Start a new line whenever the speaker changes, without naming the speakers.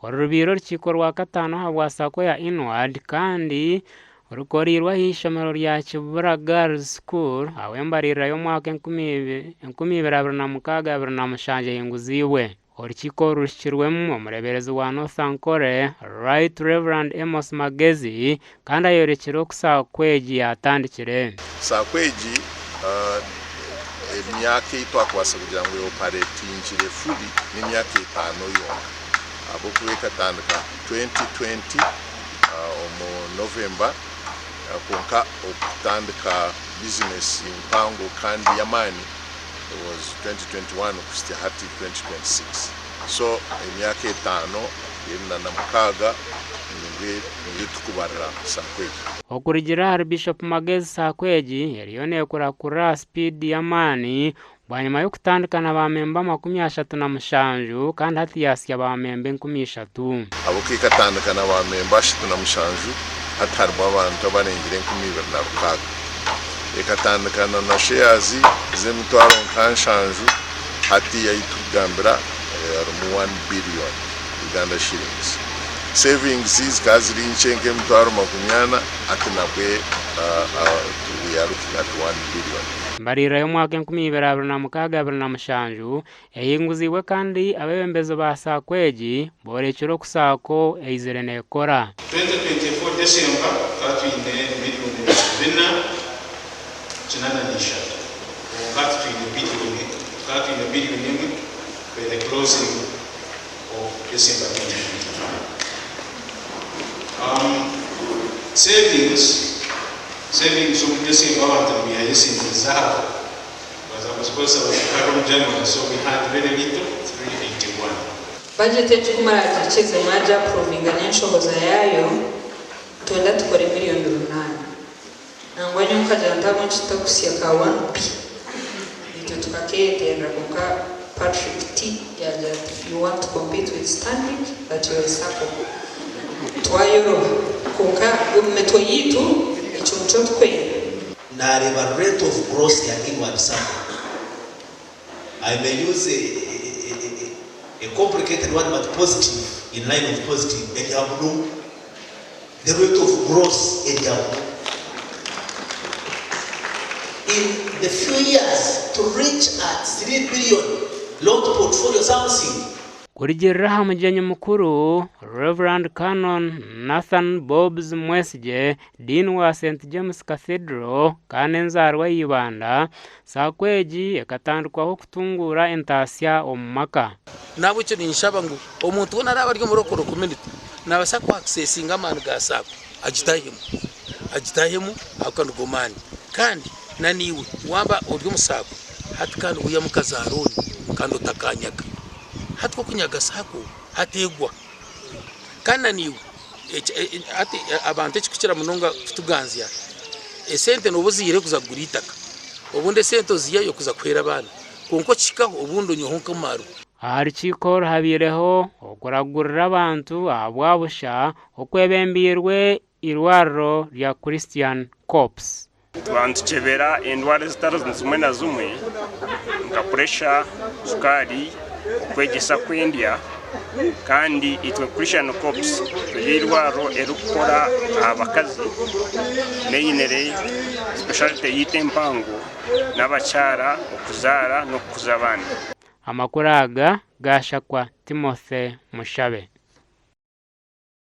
Oru rubaire orukiiko rwakataano ahabwa Sacco ya Inward kandi rukoreirwe ah'eishomero rya Kibura Girls School ahu embaririra y'omwaka 2026 27 ehinguziibwe. Orukiiko oru ruhikirwemu omureeberezi wa North Ankole, Right Rev. Amos Magezi kandi ayorekire oku Sacco egi yaatandikire.
Sacco egi emyaka ei twakubaasa kugira ngu eoparetingire fully n'emyaka etaano yonka ahabw'okuba ekatandika 2020 omu November kwonka okutandika bizinesi mpango kandi y'amaani it was 2021 kuhitsya hati 2026 so emyaka etaano na mukaaga nibwe niyo tukubarira Sacco egi.
Okurugiirira ahari Bishop Magezi Sacco egi eriyo nekurakurira aha sipiidi y'amaani bwanyima y'okutandika na ba memba 37 kandi hati yahitsya ba memba 3000.
Ahabw'okuba ekatandika na ba memba 37 hati harimu abantu abarengire 2600. Ekatandika na na shares z'emitwaro nka nshanju hati ahi turikugambira harimu one billion Uganda shillings. Savings zikaba ziri nkye nk'emitwaro 40 hati nabwe we are looking at one billion.
Embaririra y'omwaka 2026 27 ehinguziibwe kandi abeebembezi ba Sacco egi boorekire oku Sacco eizire neekora.
2024 December tukaba twine miriyoni bina kinana na ishatu kwonka hati twine biriyoni tukaba twine biriyoni emwe by the closing of December 2025. Um, savings savings omu December abantu nibaihayo esente zaabo baza kuzikozesa bazitwara omu January so we had very little 381.
Budget egi ku muraagiikirize mwagyapuruvinga n'enshohoza yaayo, nitwenda tukore miriyoni runaana. Nangwa nyowe nkagira nti ahabw'enki tutakuhitsya ka one B itwe tukakeeyeterera kwonka Patrick T yaagira ati if you want to compete with Stanbic that you're a sacco. Twayoroba kwonka omu mitwe yaitu ekyo nikyo tukwenda.
Naareeba rate of growth ya Inward Sacco. I may use a, a, a, a complicated word but positive, in line of positive, erya blue. The rate of growth erya blue. In the few years to reach at 3 billion loan to portfolio something.
Kurugiirira aha mugyenyi mukuru, Rev Canon Nathan Bobbs Mwesigye, Dean wa St James Cathedral kandi enzaarwa ya Ibanda, Sacco egi ekatandikwaho kutunguura entaasya omu maka.
Nahabwekyo ninshaba ngu omuntu weena araaba ari omuri Okololo community nabaasa ku accessinga amaani ga Sacco agitahemu, agitahemu ahabw'okuba nigo maani. Kandi na naiwe waaba ori omu Sacco hati kandi wihamu nka za loan kandi otakanyaga. Hati ku okunyaga Sacco hati egwa. Kandi na naiwe hati abantu ekirikukira munonga kutuganzya, esente nooba oziihireyo kuza kugura eitaka, obundi esente oziihayo kuza kuhwera abaana, kwonka okihikaho obundi onywaho nk'amaarwa.
Aha rukiiko oru habaireho okuragurira abantu ahabwa busha okwebembeirwe eirwariro rya Christian Corps.
Tuba nitukyebera endwara ezitari zimwe na zimwe nka puresha, sukaari, okwegyesa kw'endya kandi itwe Christian Corps turi eirwariro eririkukora aha bakazi n'einire sipesharite yaitu empango n'abakyara okuzaara n'okukuza abaana.
Amakuru aga gaashakwa Timothy Mushabe.